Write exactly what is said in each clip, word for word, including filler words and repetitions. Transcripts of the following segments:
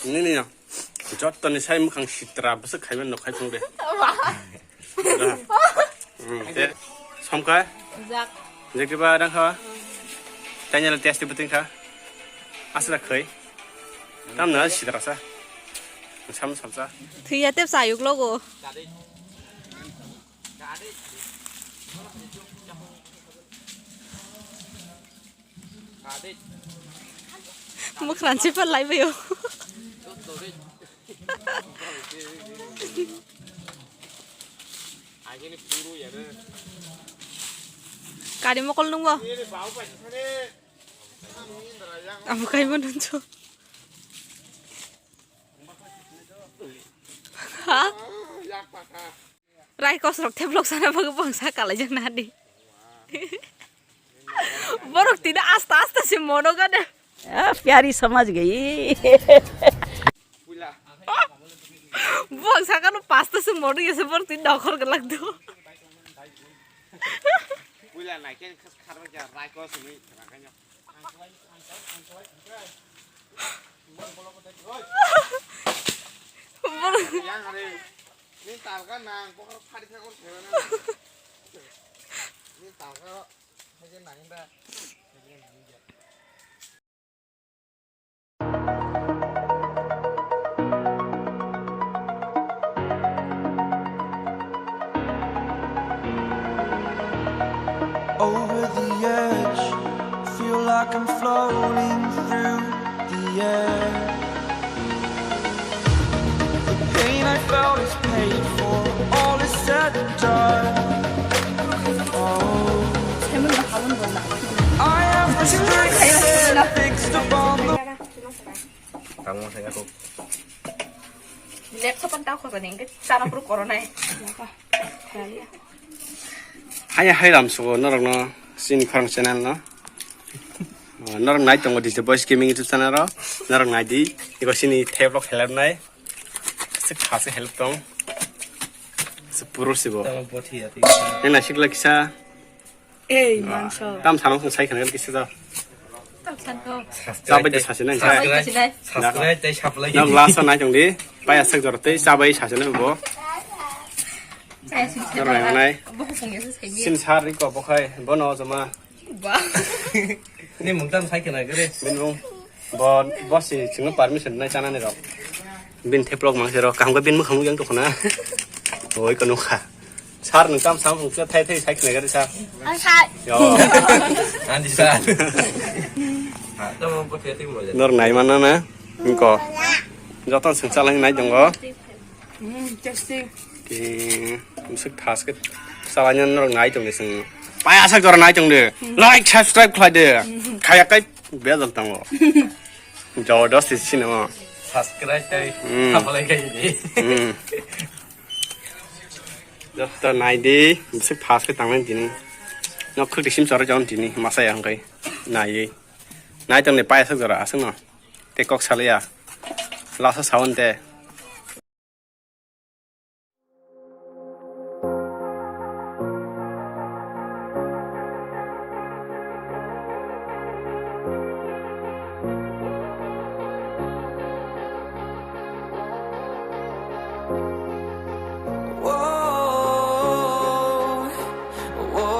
Nini no. Jottoni sai mukhang sitra bwswk khaiman no khai thung de. Hmm, te somkha? Jak. Jekriba dang kha? Tanya le test buting kha? Asra khoi? Tam na sitra sa. Sam sam sa. Thwiya tep sayuk logo. Mukhran se palai bayo. Kari mokol nungbo. Amo kaimo nuncho. Ha? Rai kosrok theblok sana bagwi bangsa kalai jang nadi. Borok tini asta asta se mono gana. Ah, pyari samajh gayi. Bangsa kanu pasta se mono yase borok tini dokhor galak do. Borok. Over the edge, feel like I'm floating through the air. The pain I felt is paid for, all is said and done. Oh, I am restricted, fixed upon the Tangmo saya kok. Laptop ang tao ko ni ke cara pro corona eh. Haya hai ram sugo norok no sini khorang channel no. Norok nai tongo di The Boys Gaming YouTube channel ro. Norok nai di iko sini table khelem nai. Sik khase help tong. Sepuro sibo. Tamo bothi ati. Nang naisik la kisa. Ei, mangso. Tam sanong song sai khana kisa da. Tam santo. Sabai de sasi nang. Sabai de sasi nang. Subscribe tei supply. Nang last nai tong di. Pai asak jor tei sabai sasi nang bo. Nang nai. Bo khong yasa sai mi. Sin sar ri ko bo khai. Bo no jama. Ba. Ni mung tam sai khana gre. Min mung. Bo, bo si chwngno permission nai chanani rok. Bin theplok mang se rok, kaham khe bin mwkhang nukjak tongkha na. Oi, ko nukha. Sir, nwng tam sam hwnkhe thai thai sai khna gari sir. Ang sai. Yo. Ani sir. Ha, tamo bo thai thai mo. Nor nai manna na? Nko. Joto swng chalai nai tongo. Mm, tasty. Ti, musuk thas ke salanya norok nai tong de sing. Pai asak jora nai tong de. Like, subscribe khlai de. Khaya kai bejal tango. Jabardasti sini mo. Subscribe tai. Mm. Apalai kai de. Mm. Joto nai de, musuk thas ke tangnai tini. Nok khuk de sim sora jon tini, masa ya hangkai. Nai. Nai tong de pai asak jora asuk no. Te kok salaya. Lasa saun te. Whoa, whoa,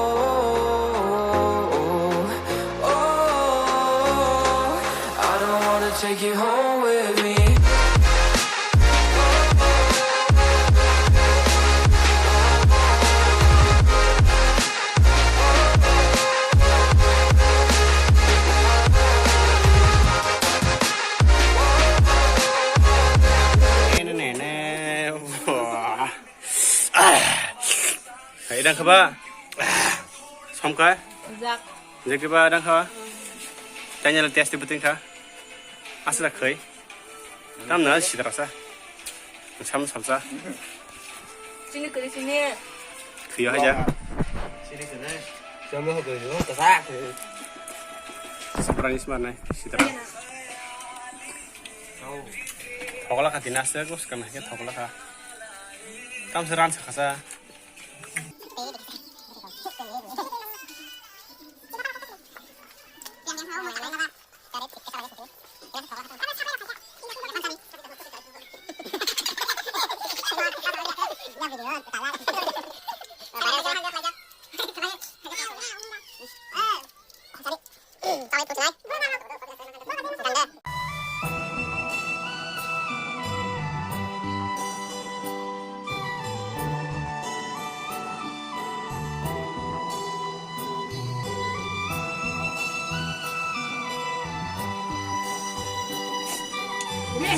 whoa. I don't wanna take you home with me. Hai dang khaba. Somkha. Jak. Jekriba dang khaba. Tanya le test buting kha. Asla khoi. Tam na sitra sa. Sam sam sa. Sini kiri sini. Khiyo haja. Sini kiri. Sama hoto yo. Kasa. Surprise mar nai sitra. Thokla kha tina se gos kana ke thokla kha. Tam se ran sa khasa. Ang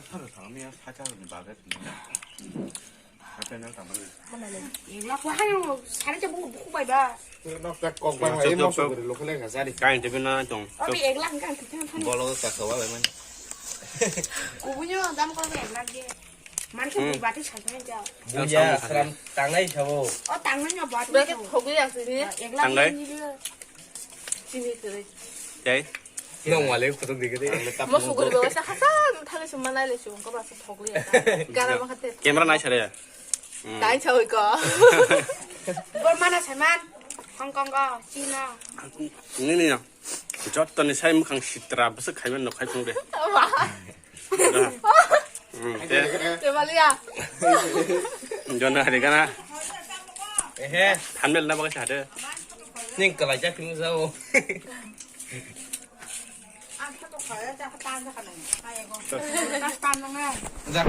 tharo thangmani ya, sacha ni bagwi. Hatai nang tangmani. Egla ko hayo, sari je buku, buku bai ba. Nok tak kok bang, Sok, sok, sok. Kain tepi na tong. Abi egla kan kita kan. Bolo ka kawa bai man. Kubunya dam ko egla je. Mani ke bati salta ja. Buya, sram tangnai sabo. O tangnai no bati. Bagi phogwi asini. Egla Tangnai? Ni dia. Sini tere. Jai. Nong wale kutuk dikit. Mo suguri bawa sa hasan thale summa nai le sung ko ba sa phogwi asa. Gara ma khate. Camera nai sare. Dai chawi ko. Gor mana saman. Hong Kong ko, China. Ni ni no. Jottoni sai mukhang sitra bwswk khaiman no khai phung de. Wah. Hmm, te. Te malia. Jona hari kana. Ehe. Thumbnail na bagwi sa de. Ning kalai jak phung jao. Ang kha to khaya jak tan jak kana. Ai go. Jak.